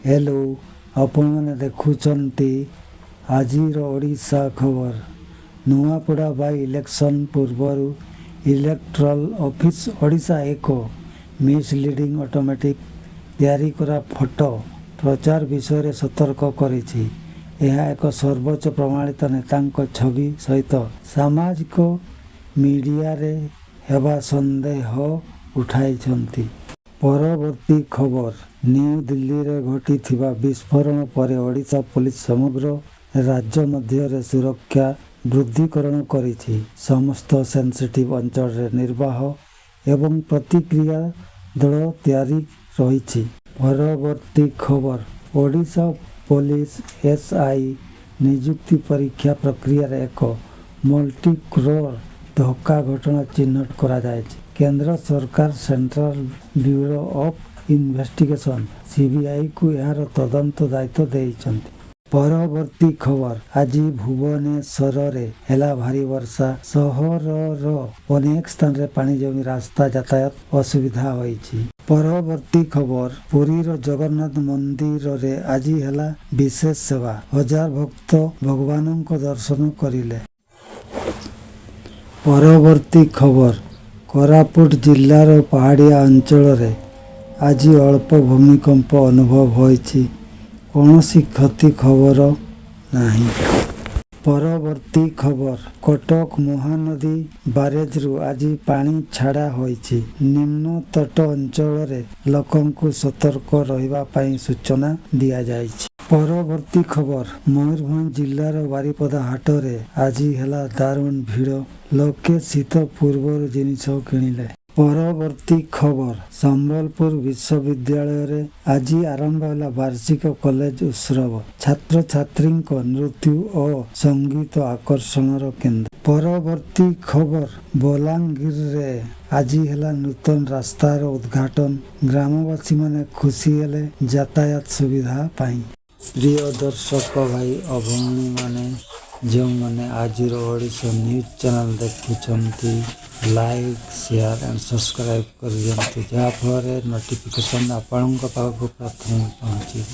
Hello, ଆପଣମାନେ ଦେଖୁଛନ୍ତି ଆଜିର ଓଡ଼ିଶା ଖବର। ନୂଆପଡ଼ା ବାଇ ଇଲେକ୍ସନ୍ ପୂର୍ବରୁ ଇଲେକ୍ଟ୍ରାଲ୍ ଅଫିସ୍ ଓଡ଼ିଶା ଏକ ମିସଲିଡ଼ିଂ ଅଟୋମେଟିକ୍ ତିଆରି କରା ଫଟୋ ପ୍ରଚାର ବିଷୟରେ ସତର୍କ କରିଛି। ଏହା ଏକ ସର୍ବୋଚ୍ଚ ପ୍ରମାଣିତ ନେତାଙ୍କ ଛବି ସହିତ ସାମାଜିକ ମିଡ଼ିଆରେ ହେବା ସନ୍ଦେହ ଉଠାଇଛନ୍ତି। ପରବର୍ତ୍ତୀ ଖବର, ନ୍ୟୁ ଦିଲ୍ଲୀରେ ଘଟିଥିବା ବିସ୍ଫୋରଣ ପରେ ଓଡ଼ିଶା ପୋଲିସ ସମଗ୍ର ରାଜ୍ୟ ମଧ୍ୟରେ ସୁରକ୍ଷା ବୃଦ୍ଧିକରଣ କରିଛି। ସମସ୍ତ ସେନ୍ସିଟିଭ୍ ଅଞ୍ଚଳରେ ନିର୍ବାହ ଏବଂ ପ୍ରତିକ୍ରିୟା ଦଳ ତିଆରି ରହିଛି। ପରବର୍ତ୍ତୀ ଖବର, ଓଡ଼ିଶା ପୋଲିସ ଏସ୍ଆଇ ନିଯୁକ୍ତି ପରୀକ୍ଷା ପ୍ରକ୍ରିୟାରେ ଏକ ମଲ୍ଟି କ୍ରୋର ଧୋକା ଘଟଣା ଚିହ୍ନଟ କରାଯାଇଛି। କେନ୍ଦ୍ର ସରକାର ସେଣ୍ଟ୍ରାଲ ବ୍ୟୁରୋ ଅଫ୍ ଇନଭେଷ୍ଟିଗେସନ, ସିବିଆଇକୁ ଏହାର ତଦନ୍ତ ଦାୟିତ୍ୱ ଦେଇଛନ୍ତି। ପରବର୍ତ୍ତୀ ଖବର, ଆଜି ଭୁବନେଶ୍ୱରରେ ହେଲା ଭାରୀ ବର୍ଷା। ସହରର ଅନେକ ସ୍ଥାନରେ ପାଣି ଜମି ରାସ୍ତା ଯାତାୟାତ ଅସୁବିଧା ହୋଇଛି। ପରବର୍ତ୍ତୀ ଖବର, ପୁରୀର ଜଗନ୍ନାଥ ମନ୍ଦିରରେ ଆଜି ହେଲା ବିଶେଷ ସେବା। ହଜାର ଭକ୍ତ ଭଗବାନଙ୍କ ଦର୍ଶନ କରିଲେ। ପରବର୍ତ୍ତୀ ଖବର, କୋରାପୁଟ ଜିଲ୍ଲାର ପାହାଡ଼ିଆ ଅଞ୍ଚଳରେ ଆଜି ଅଳ୍ପ ଭୂମିକମ୍ପ ଅନୁଭବ ହୋଇଛି। କୌଣସି କ୍ଷତି ଖବର ନାହିଁ। ପରବର୍ତ୍ତୀ ଖବର, କଟକ ମହାନଦୀ ବାରେଜରୁ ଆଜି ପାଣି ଛାଡ଼ା ହୋଇଛି। ନିମ୍ନ ତଟ ଅଞ୍ଚଳରେ ଲୋକଙ୍କୁ ସତର୍କ ରହିବା ପାଇଁ ସୂଚନା ଦିଆଯାଇଛି। ପରବର୍ତ୍ତୀ ଖବର, ମୟୂରଭଞ୍ଜ ଜିଲ୍ଲାର ବାରିପଦା ହାଟରେ ଆଜି ହେଲା ଦାରୁଣ ଭିଡ଼। ଲୋକେ ଶୀତ ପୂର୍ବରୁ ଜିନିଷ କିଣିଲେ। ପରବର୍ତ୍ତୀ ଖବର, ସମ୍ବଲପୁର ବିଶ୍ୱବିଦ୍ୟାଳୟରେ ଆଜି ଆରମ୍ଭ ହେଲା ବାର୍ଷିକ କଲେଜ ଉତ୍ସବ। ଛାତ୍ରଛାତ୍ରୀଙ୍କ ନୃତ୍ୟ ଓ ସଙ୍ଗୀତ ଆକର୍ଷଣର କେନ୍ଦ୍ର। ପରବର୍ତ୍ତୀ ଖବର, ବଲାଙ୍ଗୀରରେ ଆଜି ହେଲା ନୂତନ ରାସ୍ତାର ଉଦ୍ଘାଟନ। ଗ୍ରାମବାସୀମାନେ ଖୁସି ହେଲେ ଯାତାୟାତ ସୁବିଧା ପାଇଁ। ପ୍ରିୟ ଦର୍ଶକ ଭାଇ ଓ ଭଉଣୀମାନେ, ଯେଉଁମାନେ ଆଜିର ଓଡ଼ିଶା ନ୍ୟୁଜ୍ ଚ୍ୟାନେଲ୍ ଦେଖୁଛନ୍ତି, ଲାଇକ୍, ସେୟାର ଆଣ୍ଡ ସବସ୍କ୍ରାଇବ୍ କରିଦିଅନ୍ତୁ, ଯାହାଫଳରେ ନୋଟିଫିକେସନ୍ ଆପଣଙ୍କ ପାଖକୁ ପ୍ରଥମେ ପହଞ୍ଚିବ।